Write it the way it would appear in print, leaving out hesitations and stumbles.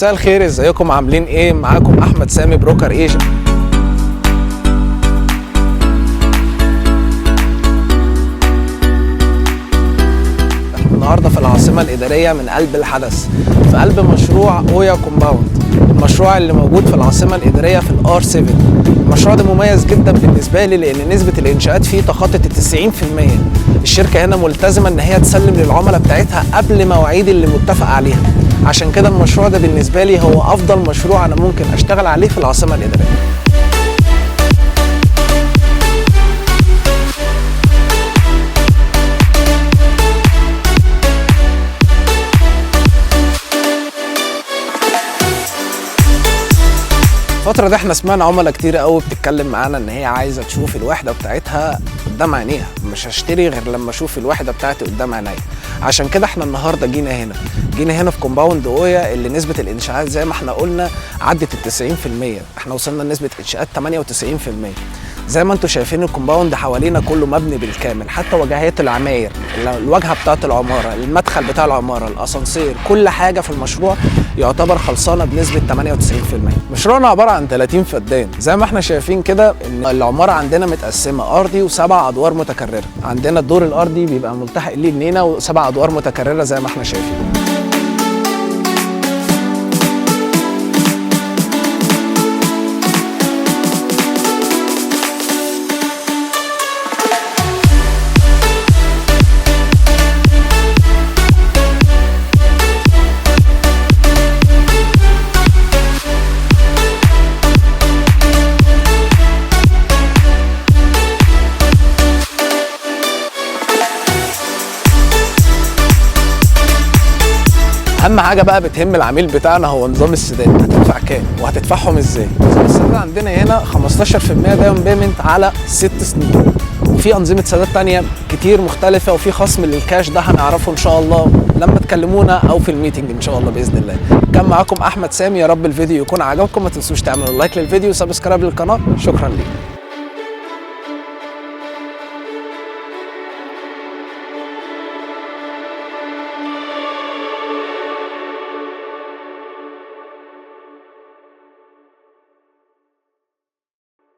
مساء الخير، ازيكم؟ عاملين ايه؟ معاكم احمد سامي broker agent. احنا النهارده في العاصمة الادارية من قلب الحدث، في قلب مشروع اويا compound، المشروع اللي موجود في العاصمة الادارية في ال R 7. المشروع ده مميز جدا بالنسبة لي لان نسبه الانشاءات فيه تخطت ال 90%. الشركة هنا ملتزمة ان هي تسلم للعملاء بتاعتها قبل مواعيد اللي متفق عليها، عشان كده المشروع ده بالنسبة لي هو افضل مشروع انا ممكن اشتغل عليه في العاصمة الادارية. الفترة دي احنا سمعنا عملاء كتير قوي بتتكلم معانا ان هي عايزة تشوف الوحدة بتاعتها قدام عينيها، مش هشتري غير لما اشوف الوحدة بتاعتي قدام عينيا. عشان كده احنا النهارده جينا هنا في compound اويا اللي نسبة الانشاءات زي ما احنا قلنا عدت ال 90%، احنا وصلنا لنسبة انشاءات 98%. زي ما انتم شايفين ال compound حوالينا كله مبني بالكامل، حتى واجهات العماير، الواجهة بتاعه العمارة، المدخل بتاع العمارة، الاسانسير، كل حاجة في المشروع يعتبر خلصانه بنسبة 98%. مشروعنا عبارة عن 30 فدان، زي ما احنا شايفين كده ان العمارة عندنا متقسمه ارضي وسبع ادوار متكررة. عندنا الدور الارضي بيبقى ملتحق ليه جنينة وسبع ادوار متكررة زي ما احنا شايفين. اهم حاجة بقى بتهم العميل بتاعنا هو نظام السداد، هتدفع كام وهتدفعهم ازاي؟ نظام السداد عندنا هنا 15% down payment على 6 سنين، وفي انظمة سداد تانية كتير مختلفة، وفي خصم للكاش ده هنعرفه ان شاء الله لما تكلمونا او في ال meeting ان شاء الله باذن الله. كان معاكم احمد سامي، يا رب الفيديو يكون عجبكم، ما تنسوش تعملوا like للفيديو و subscribe للقناة. شكرا لكم.